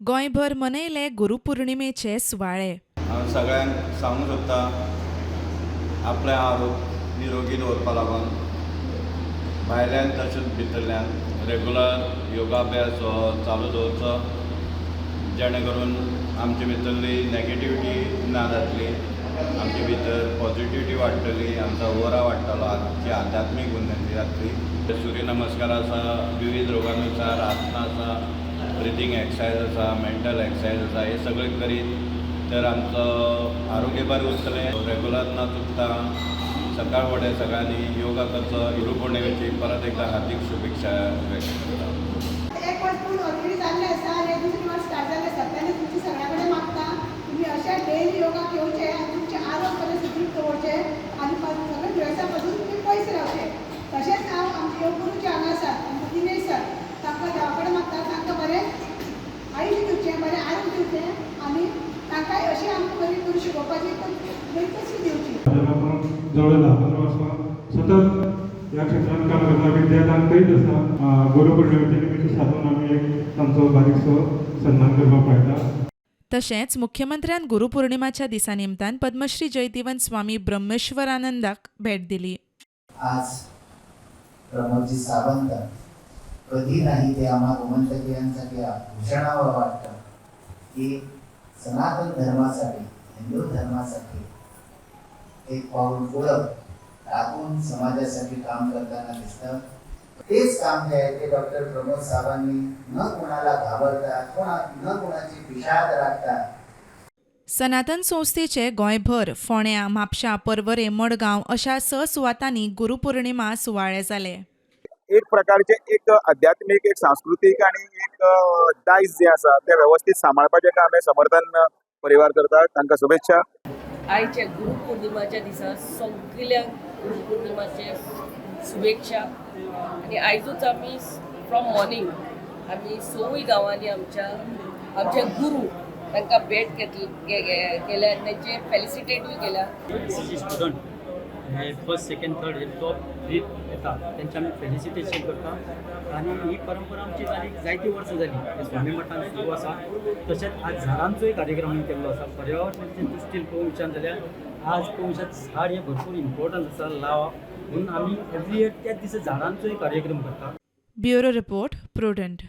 गोंयभर मनयले गुरुपुर्णिमेचे सुवाळे. हांव सगळ्यांक सांगूंक सोदता, आपलें आरोग्य निरोगी दवरपा लागून भायल्यान तशेंच भितरल्यान रेगुलर योगाभ्यास हो चालू दवरचो, जेणे करून आमचे भितरली नॅगेटिविटी ना जातली, आमचे भितर पॉजिटिविटी वाडटली, आमचो ओरा वाडटलो, आमची आध्यात्मीक उन्नती जातली. सूर्य नमस्कार आसा, विविध रोगानुसार आसनां आसा, ब्रिथींग एक्सरसायज आसा, मेंटल एक्सरसायज आसा. हे सगळें करीत तर आमचो आरोग्य बरें उरतलें. रेगुलर न चुकता सकाळ फुडें सगळ्यांनी योगा करचो. गुरुपौर्णिमेची परत एकदा हार्दिक शुभेच्छा व्यक्त करता. एक वर्स पूर्ण ऑलरेडी जाल्लें आसा आनी हें दुसरें वर्स स्टार्ट जाल्लें आसा. तेन्ना तुमचे सगळ्या कडेन मागता, तुमी अशें डेली योगाक येवचें आनी तुमचें आरोग्य बरें सुदृढ दवरचें आनी सगळ्या दुयेंसां पासून तुमी पयस रावचें. तशेंच हांव आमचे योग गुरू जे हांगा आसात, आमचे दिनेश सर, तांकां देवा कडेन मागता, तांकां बरें आयुश्य दिवचें, बरें आरोग्य दिवचें आनी तांकांय अशी आमकां बरी करून शिकोवपाची बरी तसली दिवची. माध्यमातून जवळ 10-15 वर्सां सतत ह्या क्षेत्रांत काम करता, विद्यादान करीत आसा. गुरुपौर्णिमेचे निमित्त सादून आमी एक तांचो बारीकसो सन्मान करपाक पळयता. तशेंच मुख्यमंत्र्यान गुरुपौर्णिमाच्या दिसा निमतान पद्मश्री जयदेवन स्वामी ब्रह्मेश्वरानंदाक भेट दिली. आज प्रमोदजी सावंत कधी नाही ते आम्हा गोमंतकीयांसाठी भूषणावं वाटतं की सनातन धर्मासाठी, हिंदू धर्मासाठी एक पाऊल पुढं टाकून समाजासाठी काम करताना दिसतं. तेच काम जे आहे ते डॉक्टर प्रमोद साहेबांनी न कोणाला घाबरता, न कोणाची फिशाद राखता. सनातन संस्थेचे गोंयभर फोंड्या, म्हापशा, पर्वरे, मडगांव अशा स सुवातांनी गुरुपौर्णिमा सुवाळे जाले. एक प्रकारचे एक आध्यात्मीक, एक सांस्कृतीक आणि एक दायज जे आसा ते वेवस्थीत सांबाळपाचें काम हे समर्थन परिवार करता. तांकां शुभेच्छा. आयच्या गुरुपौर्णिमाच्या दिसा सगळ्यांक गुरुपौर्णिमाचे शुभेच्छा. आनी आयजूच आमी फ्रॉम मॉर्निंग आमी सवूय गांवांनी आमच्या आमचे गुरू तांकां भेट घेतली केल्या आनी तांचे फेलिसिटेटूय केल्या. एनसीसी स्टुडंट हे फर्स्ट, सेकंड, थर्ड हे टॉप थ्री येता, तेंचे आमी फेलिसिटेशन करता. आनी ही परंपरा आमची जाली, जायतीं वर्सां जाली हे स्वामी मठान सुरू आसा. तशेंच आज झाडांचोय कार्यक्रम आमी केल्लो आसा. पर्यावरणाचे दृश्टीन पळोवंक विचार जाल्यार आज पळोवंक शकता, झाड हें भरपूर इम्पॉर्टंट आसा, लावप म्हणून आमी एवरी इयर त्याच दिसा झाडांचोय कार्यक्रम करता. Bureau report, Prudent.